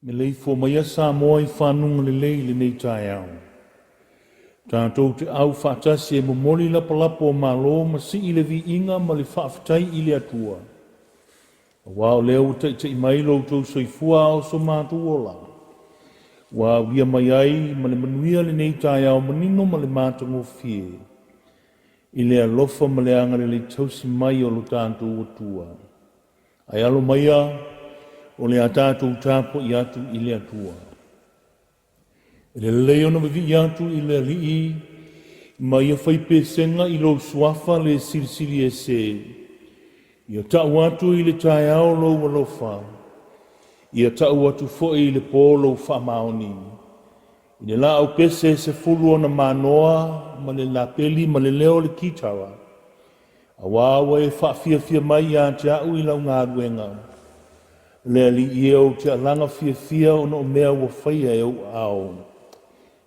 Meleifua maia Samoa i fanuga lelei i lenei taeao. Tatou te au faatasi e momoli lapalapa o malo ma sii le viiga ma le faafetai i le Atua. Aua o lea ua taitai mai lo outou soifua a o so matou ola. Ua aulia mai ai ma le manuia lenei taeao manino ma le matagofie i le alofa ma le agalelei tausi mai o lo tatou Atua. Ae alo maia o le a tatou tapuai atu i le Atua. E lelei ona vivii atu i le Alii ma ia fai pesega i lou suafa le Silisili Ese. Ia tau atu i le taeao lou alofa, ia tau atu foi i le po lou faamaoni. I le laau pese e 10 ona manoa ma le lapeli ma le leo o le kitara, Auā ua e faafiafia mai ia te au i lau galuega, le Alii e, ou te alaga fiafia ona o mea ua faia e ou aao.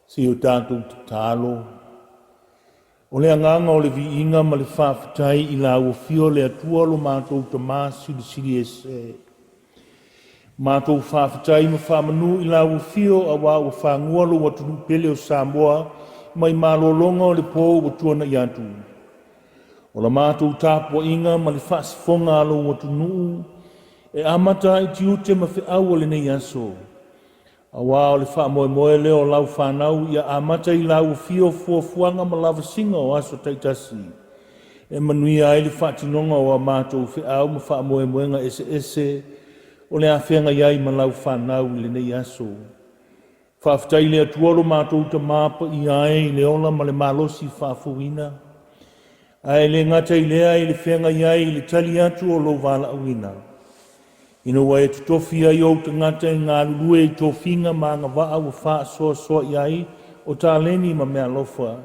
Se i o tatou tatalo. O le agaga o le viiga ma le faafetai i lau Afio le Atua lo matou Tamā Silisili Ese. Matou faafetai ma faamanu i lau Afio auā ua fagua lou atunuu pele o Samoa mai malologa o le po ua tuanai atu. O la matou tapuaiga ma le faasifoga a lou atunuu e amata ai tiute ma feau o lenei aso, auā o le faamoemoe lea o lau fanau ia amata i lau afio fuafuaga ma lavasiga o aso taitasi e manuia ai le faatinoga o a matou feau ma faamoemoega eseese o le a feagai ai ma lau fanau i lenei aso. Faafetai i le Atua lo matou Tama paia ai i le ola ma le malosi faafouina, ae le gata i lea i le feagai ai i le tali atu o lou valaauina, ina ua e totofi ai ou tagata e galulue i tofiga ma agavaa ua faasoasoa'i ai o taleni ma meaalofa,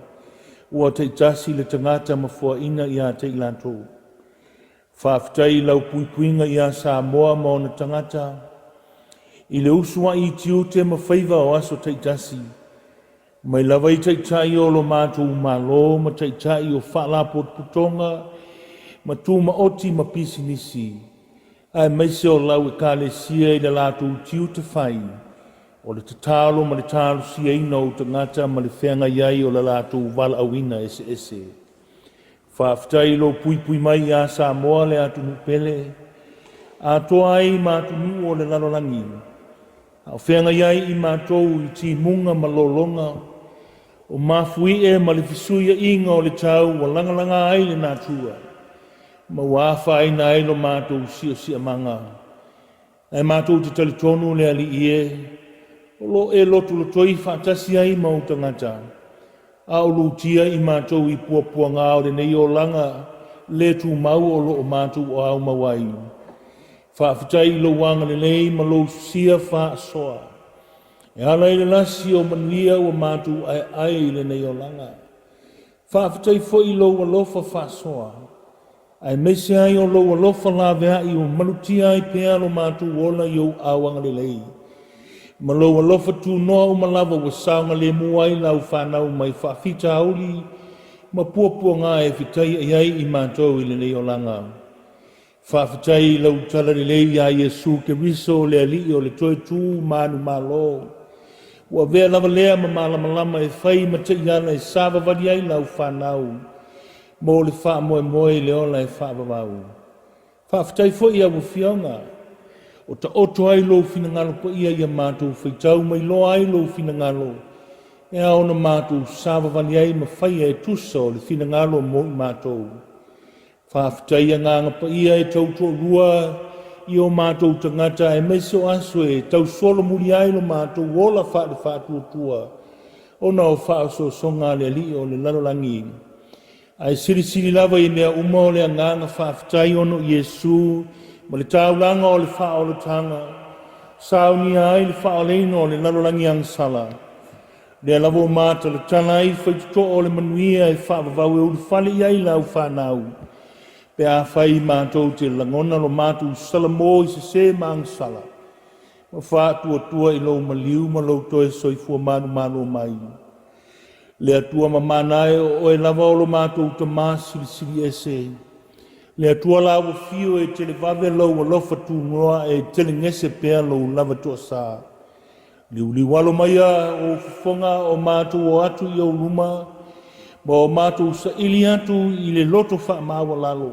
ua taitasi le tagata ma foaina ia te i latou. Faafetai i lau puipuiga ia Samoa ma ona tagata, i le usua'i i tiute ma faiva o aso taitasi, mai lava i taitai o lo matou Malo ma taitai o faalapotopotoga ma tumaoti ma pisinisi, aemaise o lau Ekalesia i le latou tiute fai o le tatalo ma le talosiaina o ou tagata ma le feagai ai o le latou valaauina eseese. Faafetai i lou puipui mai iā Samoa le atunuu pele, atoa ai ma atunuu o le lalolagi, a o feagai ai i matou i timuga ma lologa, o mafuie ma le fesuiaiga o le tau ua lagalaga ai le natura, ma ua afaina ai lo matou siosiamaga. Ae matou te talitonu le Alii e, o lo o e lotolotoi faatasi ai ma ou tagata, a o lutia i matou i puapuaga o lenei olaga le tumau o lo o matou aumau ai. Faafetai i lou agalelei ma lou sosia faasoa e ala i le lasi o manuia ua matou aeae i lenei olaga. Faafetai foi i lou alofa faasoa, aemaise ai o lou alofa laveai ua malutia ai pea lo matou ola i ou aao agalelei, ma lou alofa tunoa uma lava ua saogalemu ai lau fanau mai faafitauli ma puapuaga e fetaiai ai i matou i lenei olaga. Faafetai i lau talalelei iā Iesu Keriso le Alii o le toe tu manumalo. Ua avea lava lea ma malamalama e fai ma taiala e savavali ai lau fanau mo le faamoemoe i le ola e faavavau. Faafetai foi i au Afioga o taoto ai lou finagalo paia ia matou faitau ma iloa ai lou finagalo e ao ona matou savavali ai ma faia e tusa o le finagalo mo i matou. Faafetai Agaga Paia e tautoalua i o matou tagata aemaise o aso e tausolomuli ai lo matou ola faale-faatuatua ona o faaosoosoga a le Alii o le lalolagi. Ae silisili lava i mea uma o le agaga faafetai ona o Iesu ma le taulaga o le faaolataga, saunia ai le faaoleina o le lalolagi agasala. Lea lava ua matalatala ai faitotoa o le manuia e faavavau e ulufale i ai lau fanau, pe afai matou te lagona lo matou salamo i sese ma agasala, ma faatuatua i lou maliu ma lou toe soifua manumalo mai. Le Atua mamana e, o oe lava o lo matou Tama silisili ese. Le Atua la ua fio e televave lou alofa tunoa e telegese pea lou lava toasa. Liuliu alo maia ou fofoga o matou o atu i ou luma, ma o matou saili atu i le loto faamaualalo,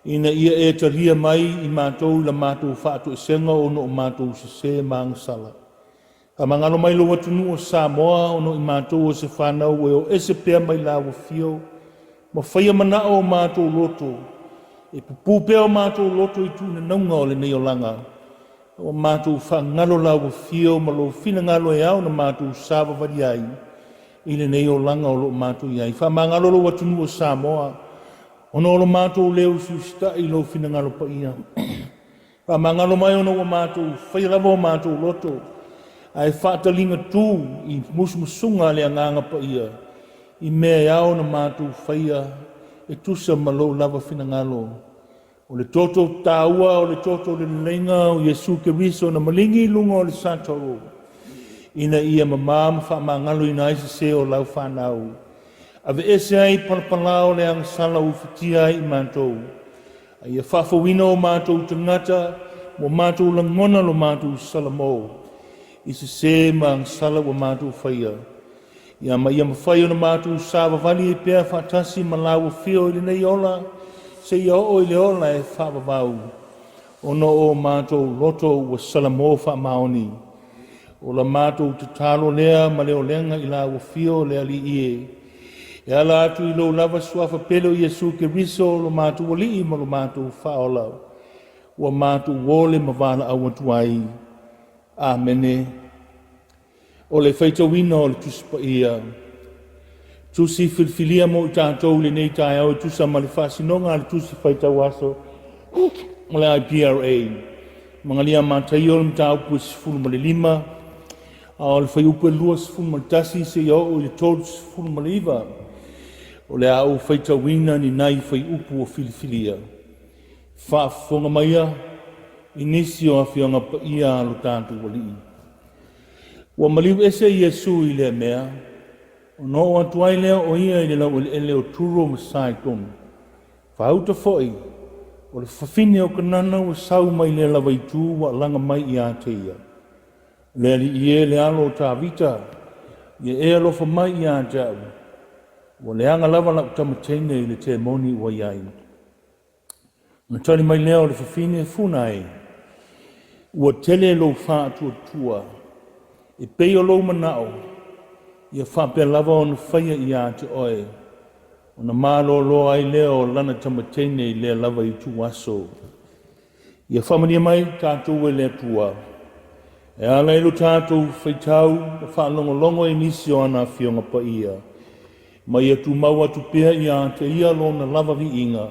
ina ia e talia mai i matou i la matou faatoesega ona o matou sese ma agasala. Faamagalo mai lou atunuu o Samoa ona o i matou o se fanau e o ese pea mai lau afio, ma faia manao o matou loto, e pupū pea o matou loto i tuunanauga o lenei olaga, Ua matou faagalo lau afio ma lou finagalo e ao ona matou savavali ai i lenei olaga o lo o matou i ai. Faamagalo lou atunuu o Samoa, ona o lo matou le usiusita'i i lou finagalo paia. Faamagalo mai ona ua matou faia lava o matou loto, ae faataliga tu i musumusuga a le Agaga Paia i mea e ao ona matou faia e tusa ma lou lava finagalo. O le toto taua o le toto o le leleiga o Iesu Keriso na maligi i luga o le satoro, ina ia mamā ma faamagaloina ai sesē o lau fanau. Aveese ai palapala o le agasala ua ufitia ai i matou, a ia faafouina o matou tagata ma o matou lagona lo matou salamo i sesē ma agasala ua matou faia. Ia ma ia mafai ona matou savavali ai pea faatasi ma lau afio i lenei ola seia oo i le ola e faavavau, ona o matou loto ua salamo faamaoni. O la matou tatalo lea ma le olega i lau afio le Alii e, e ala atu i lou lava suafa pele o Iesu Keriso lo matou Alii ma lo matou Faaola, ua matou ole ma valaau atu ai. Amene. O le faitauina o le Tusi Paia, Tusi filifilia mo i tatou i lenei taeao e tusa ma le faasinoga a le Tusi Faitau Aso o le IPRA. Magalia Mataio le mataupu e 15, a o le fuaiupu e 21 seia oo i le 39. O le a ou faitauina ni nai fuaiupu ua filifilia. Faafofoga maia i nisi o Afioga Paia a lo tatou Alii. Ua maliu ese Iesu i lea mea, ona oo atu ai lea o ia i le laueleele o Turo ma Saitoni. Faauta foi, o le fafine o Kanana ua sau mai lea lava itu ua alaga mai ia te ia. Le Alii e, le alo o Tavita, ia e alofa mai ia te au, ua leaga lava lau tama teine i le temoni ua i ai. Ona tali mai lea o le fafine, Funa e, ua tele lou faatuatua, e pei o lou manao, ia faapea lava ona faia ia te oe, ona malolo ai lea o lana tama teine i lea lava ituaso. Ia faamanuia mai tatou e le Atua, e ala i lo tatou faitau ma faalogologo i nisi o ana Afioga Paia, ma ia tumau atu pea ia te ia lona lava viiga.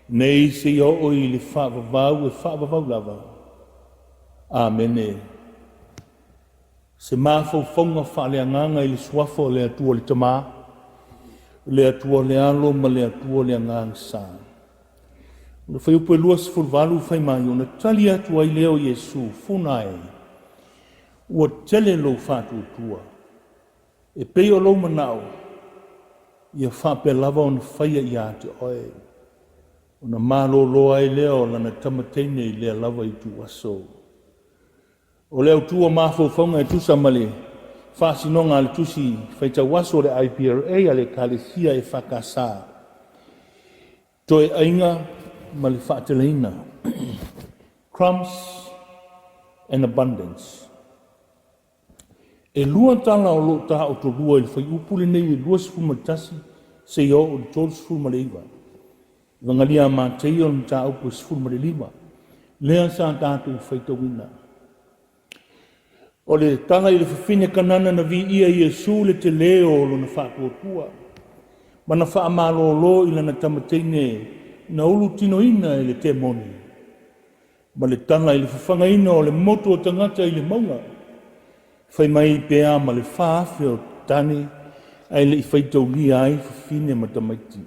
Nei seia oo i le faavavau e faavavau lava. Amene. Se mafaufauga faaleagaga i le Suafa o le Atua le Tama, le Atua le Alo ma le Atua le Agaga Sa. O le fuaiupu e 28 fai mai, ona tali atu ai lea o Iesu, Funa e, ua tele lou faatuatua, e pei o lou manao, ia faapea lava ona faia ia te oe. Ona malolo ai lea o lana tama teine i lea lava ituaso. O le autu o mafaufauga e tusa ma le faasinoga a le Tusi Faitauaso o le IPRA a le Ekalesia EFKS, Toeaiga ma le Faateleina, Crumbs and Abundance. E lua tala o lo o taotolua i le fuaiupu lenei e 21 seia oo i le 39. Evagalia a Mateio le mataupu e 15, lea sa tatou faitauina. O le tala i le fafine Kanana na viia Iesu le telē o lona faatuatua, ma na faamalōlō i lana tama teine na ulutinoina e le temoni, ma le tala i le fafagaina o le motu o tagata i le mauga, fai mai pe a ma le 4,000 o tane ae le i faitaulia ai fafine ma tamaiti.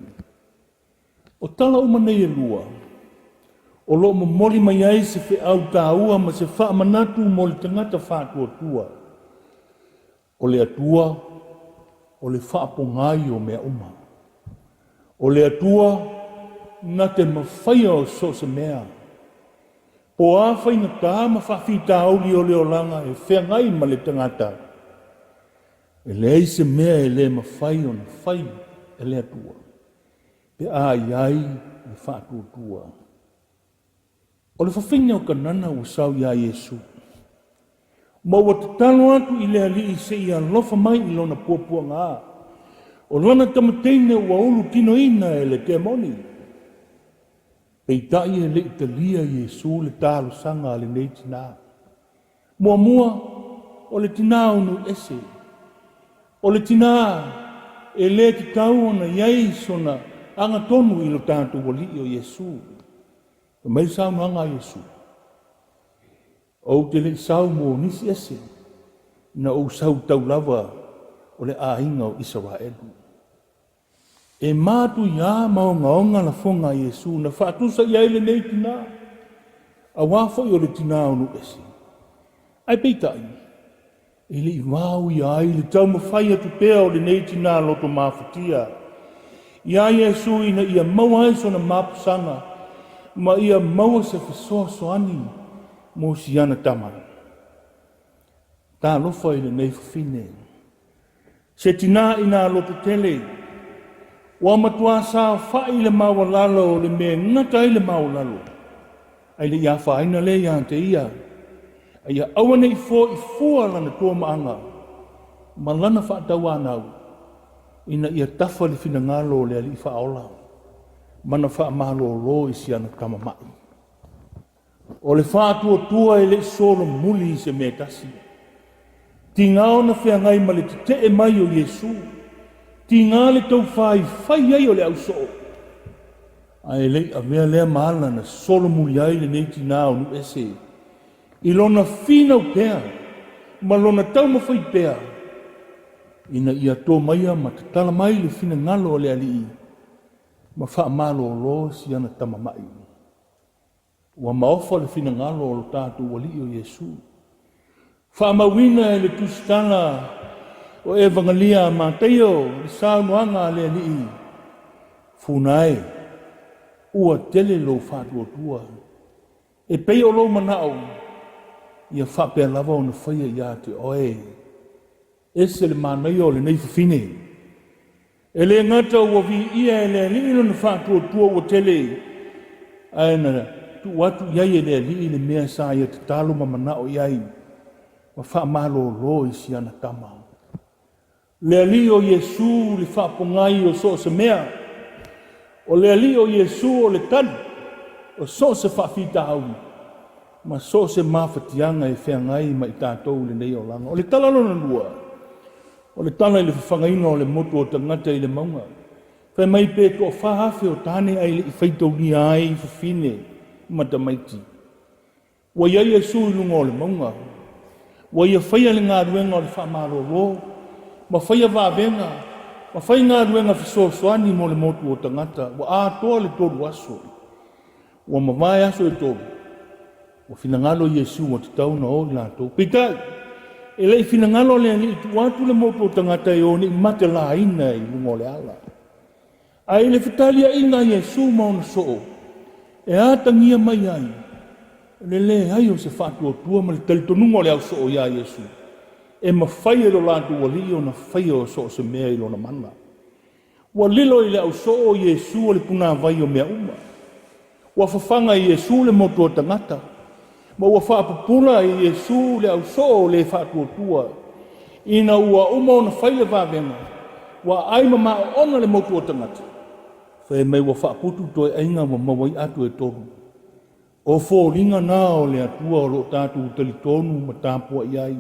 O tala uma nei e lua, o lo o momoli mai ai se feau taua ma se faamanatu mo le tagata faatuatua, o le Atua o le faapogai o mea uma. O le Atua na te mafaia o so o se mea. Po o a faigata ma faafitauli o le olaga e feagai ma le tagata, e leai se mea e le mafai ona fai e le Atua pe a i ai le faatuatua. O le fafine o Kanana ua sau iā Iesu, ma ua tatalo atu i le Alii se i alofa mai i lona puapuaga, o lana tamateine ua ulu tinoina e le temoni. Peitai e le i talia Iesu le talosaga a lenei tinā. Muamua, o le tinā o nuu ese. O le tinā e le tatau ona i ai sona agatonu i lo tatou Alii o Iesu. Fai mai le saunoaga a Iesu, Ou te le i sau mo nisi ese, na ou sau tau lava o le aiga o Isaraelu. E matuia ma ogaoga lafoga a Iesu na faatusa i ai lenei tinā, auā foi o le tinā o nuu ese. Ae peitai, e le i vaoia ai le taumafai atu pea o lenei tinā loto mafatia iā Iesu ina ia maua ai sona mapusaga ma ia maua se fesoasoani mo siana tama. Talofa i lenei fafine. Se tinā inā loto tele, ua matuā saofaʻi le maualalo o le mea e gata ai le maualalo, a e le i afaina lea iā te ia, a ia aua ne i foʻi fua lana tuamaaga ma lana faatauanau, ina ia tafa le finagalo o le Alii Faaola ma na faamalōlō i si ana tama maʻi. O le faatuatua e le i solomuli i se mea e tasi. Tiga ona feagai ma le tetee mai o Iesu, tiga le taufa i fai ai o le ausoo, a e le i avea lea ma ala na solomuli ai lenei tinā o nuu ese i lona finau pea ma lona taumafai pea ina ia to maia ma tatala mai le finagalo o le Alii ma faamalōlō si ana tama maʻi. Ua maofa le finagalo o lo tatou Alii o Iesu. Faamauina e le Tusitala o Evagalia a Mataio le saunoaga a le Alii, Funa e, ua tele lou faatuatua. E pei o lou manao, ia faapea lava ona faia ia te oe. Ese le manaia o lenei fafine. E le gata ua viia e le Alii lona faatuatua ua tele, ae na tuu atu i ai e le Alii le mea sa ia tatalo ma manao i ai, ma faamalōlō i si ana tama. Le Alii o Iesu le faapogai o so o se mea. O le Alii o Iesu o le tali o so o se faafitauli ma so o se mafatiaga e feagai ma i tatou i lenei olaga. O le tala lona lua, O le tala i le fafagaina o le motu o tagata i le mauga. Fai mai pe 4,000 o tane ae le i faitaulia ai fafine ma tamaiti. Ua i ai Iesu i luga o le mauga. Ua ia faia le galuega o le faamalolo, ma faia vavega, ma fai galuega fesoasoani mo le motu o tagata. Ua atoa le 3 aso. Ua mavae aso e 3. Ua finagalo Iesu ua tatau ona o i latou. Peitai, e le i finagalo le Alii tuu atu le motu o tagata e o ne i matelaina i luga o le ala. Ae i le fetaliaiga a Iesu ma ona soo, e atagia mai ai le leai o se faatuatua ma le talitonuga o le ausoo iā Iesu, e mafai e lo latou Alii ona faia o so o se mea i lona mana. Ua lilo i le ausoo o Iesu o le punāvai o mea uma. Ua fafaga e Iesu le motu o tagata, ma ua faapupula e Iesu le ausoo o le faatuatua. Ina ua uma ona fai le vavega, ua aai ma maoona le motu o tagata, fai mai ua faaputu toe aiga ua maua ai atu e 3. O foliga na o le Atua o lo o tatou talitonu ma tapuai ai.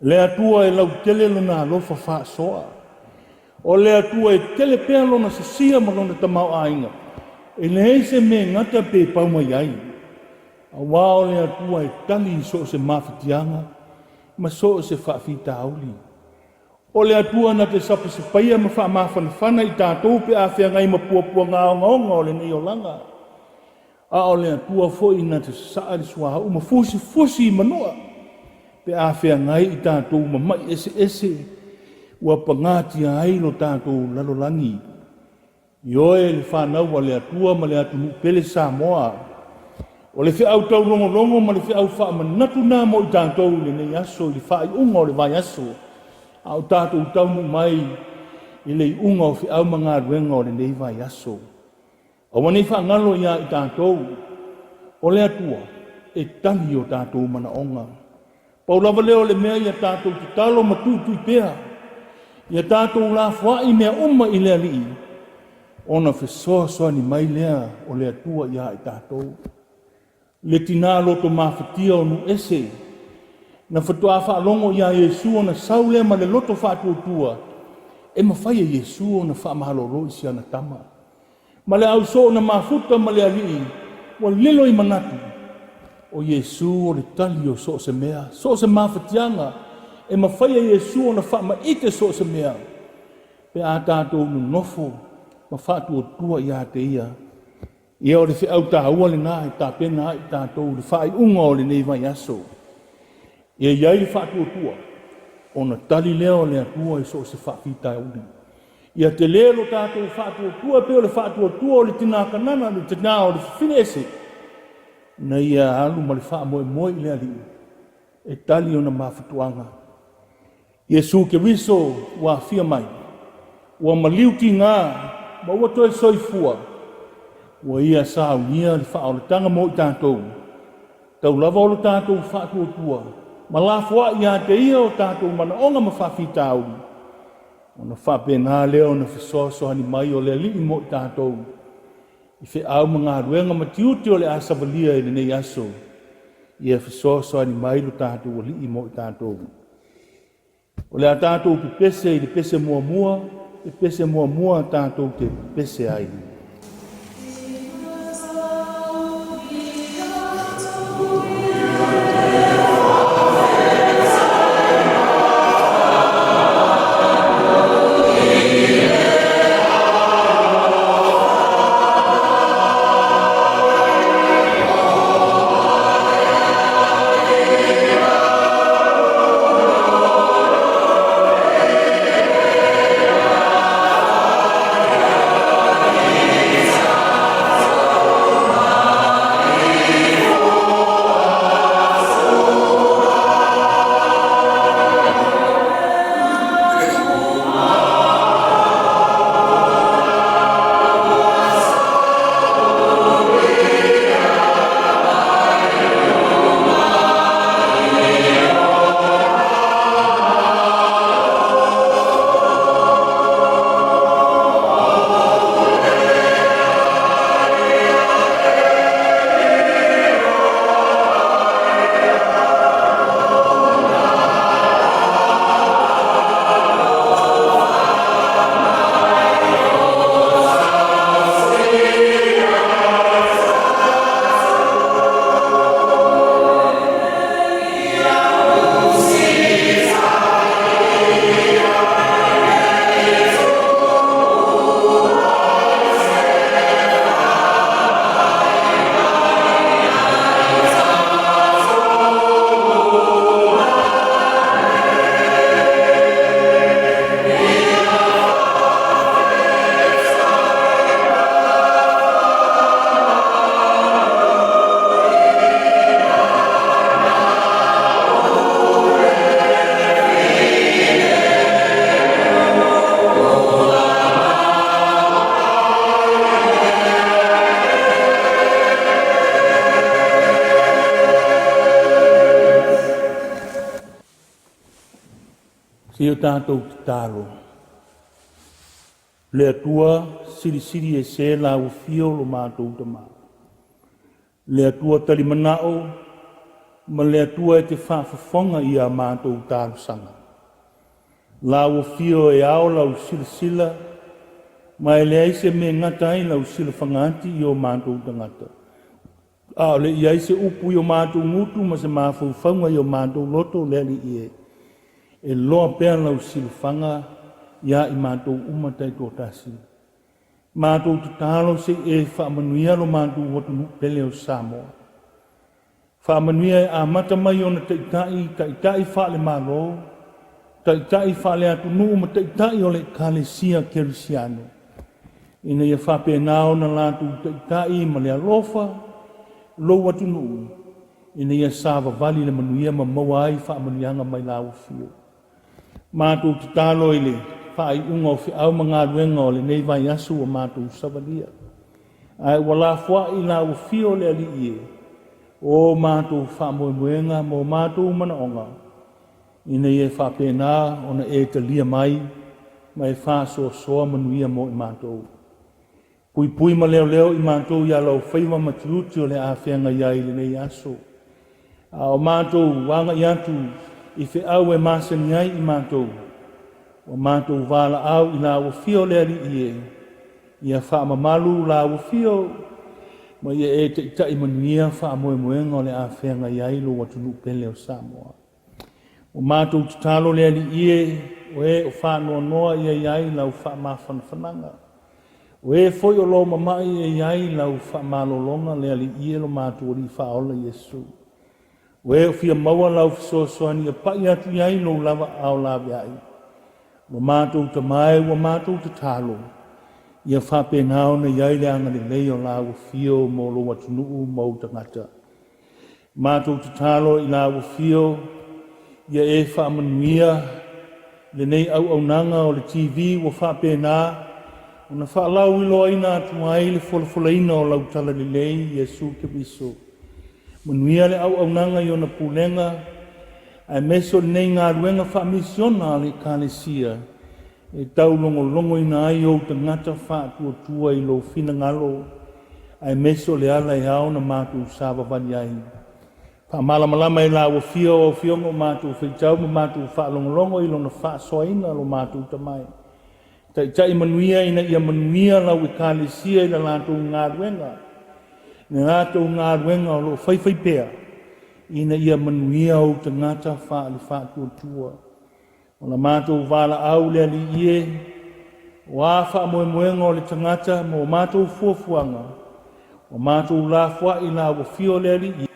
Le Atua e lautele lona alofa faasoa. O le Atua e tele pea lona sosia ma lona tamaoaiga, e leai se mea e gata pe pau mai ai. Aua o le Atua e tali i so o se mafatiaga ma so o se faafitauli. O le Atua na te sapasapaia ma faamafanafana i tatou pe a feagai ma puapuaga ogaoga o lenei olaga. A o le Atua foi na te sasaa le suauu ma fusifusi i manua pe a feagai i tatou ma ma'i eseese ua pagatia ai lo tatou lalolagi. Ioe le fanau a le Atua ma le atunuu pele Samoa, o le feau taulogologo ma le feau faamanatu na mo i tatou i lenei aso i le faaiuga o le vaiaso, a o tatou taunuu mai i le iuga o feau ma galuega o lenei vaiaso. Aua ne i faagalo iā i tatou, o le Atua e tali i o tatou manaoga. Pau lava lea o le mea ia tatou tatalo ma tuitui pea, ia tatou lafoai mea uma i le Alii, ona fesoasoani mai lea o le Atua iā i tatou. Le tina loto mafatia o Nuuese, na faatoa faalogo iā Iesu ona sau lea ma le loto faatuatua, e mafai e Iesu ona faamalolo i si ana tama. Ma le ausoo na mafuta ma le Alii, ua lilo i manatu, o Iesu o le tali o so o se mea, so o se mafatiaga, e mafai e Iesu ona faamaite so o se mea, pe a tatou nonofo ma faatuatua ia te Ia. Ia o le feau taua lena e tapena ai i tatou i le faaiuga o lenei vaiaso. Ia i ai le faatuatua, ona tali lea o le Atua i so o se faafitauli. Ia tele lo tatou faatuatua e pei o le faatuatua o le tina Kanana, le tina o le fafine ese, ina ia alu ma le faamoemoe i le Alii e tali ona mafutuaga. Iesu Keriso ua afia mai, ua maliu tiga ma ua toe soifua, ua ia saunia le faaolataga mo i tatou, tau lava o lo tatou faatuatua ma lafoai ia te ia o tatou manaoga ma faafitauli, ona faapena lea ona fesoasoani mai o le Alii mo i tatou i feau ma galuega ma tiute o le a savalia i lenei aso. Ia fesoasoani mai lo tatou Alii mo i tatou. O le a tatou pepese i le pese muamua, le pese muamua tatou te pepese ai. Se i o tatou tatalo. Le Atua silisili ese Lau Afio lo matou Tama. Le Atua talimanao ma le Atua e te faafofoga i a matou talosaga. Lau Afio e ao Lau silasila ma e leai se mea e gata ai Lau silafagaati i o matou tagata. A o le i ai se upu i o matou gutu ma se mafaufauga i o matou loto, le Alii e, e loa pea Lau silafaga iā i matou uma taitoatasi. Matou tatalo se i e faamanuia lo matou atunuu pele o Samoa. Faamanuia e amata mai ona taitai, taitai faale-Malo, taitai faale-atunuu ma taitai o le Ekalesia Kerisiano, ina ia faapena ona latou taitai ma le alofa lou atunuu, ina ia savavali le manuia ma maua ai faamanuiaga mai Lau Afio. Matou tatalo i le faaiuga o feau ma galuega o lenei vaiaso ua matou savalia, ae ua lafoai i Lau Afio le Alii e, o matou faamoemoega ma o matou manaoga, ina ia faapena ona e talia mai ma e faasoasoa manuia mo i matou. Puipui ma leoleo i matou i ala o faiva ma tiute o le a feagai ai i lenei aso. A o matou agai atu i feau e masani ai i matou, ua matou valaau i Lau Afio le Alii e, ia faamamalu Lau Afio ma ia e taitai manuia faamoemoega o le a feagai ai lou atunuu pele o Samoa. Ua matou tatalo le Alii e, o e o faanoanoa ia i ai lau faamafanafanaga. O e foi o lo o mama'i ia i ai lau faamalologa le Alii e lo matou Alii Faaola Iesu. O e o fia maua lau fesoasoani ia pa'i atu i ai lou lava aao laveai. Lo matou Tama e ua matou tatalo, ia faapena ona i ai le agalelei o Lau Afio mo lou atunuu ma ou tagata. Matou tatalo i Lau Afio ia e faamanuia lenei auaunaga o le TV ua faapena ona faalauiloaina atu ai le folafolaina o Lau Talalelei Iesu Keriso. Manuia le auaunaga i ona pulega aemaise o lenei galuega faamisiona a le Ekalesia e taulogologoina ai ou tagata faatuatua i lou finagalo, aemaise o le ala e ao ona matou savavali ai. Faamalamalama e lau Afio o Afioga o matou faitau ma matou faalogologo i lona faasoaina lo matou Tama e. Taitai manuia ina ia manuia lau Ekalesia i la latou galuega, i la latou galuega o lo o faifai pea, ina ia manuia ou tagata faale-faatuatua. O la matou valaau le Alii e, o a faamoemoega o le tagata ma o matou fuafuaga, ua matou lafoai la ua fio le Alii e,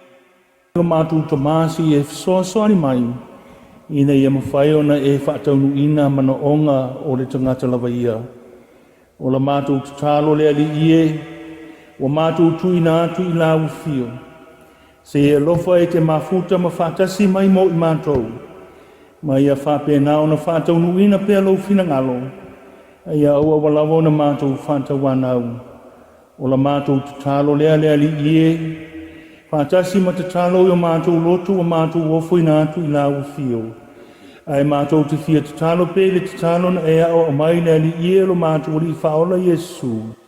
lo matou Tama se i e fesoasoani mai, ina ia mafai ona e faataunuuina manaoga o le tagata lava ia. O la matou tatalo le Alii e, ua matou tuuina atu i la ua fio, Se i alofa e te mafuta ma faatasi mai mo i matou, ma ia faapena ona faataunuuina pea lou finagalo, a ia aua lava ona matou faatauanau. O la matou tatalo lea le Alii e, faatasi ma tatalo i o matou loto ua matou ofoina atu i lau afio. Ae matou te fia tatalo pea i le tatalo na e aoao mai le Alii e lo matou Alii Faaola Iesu.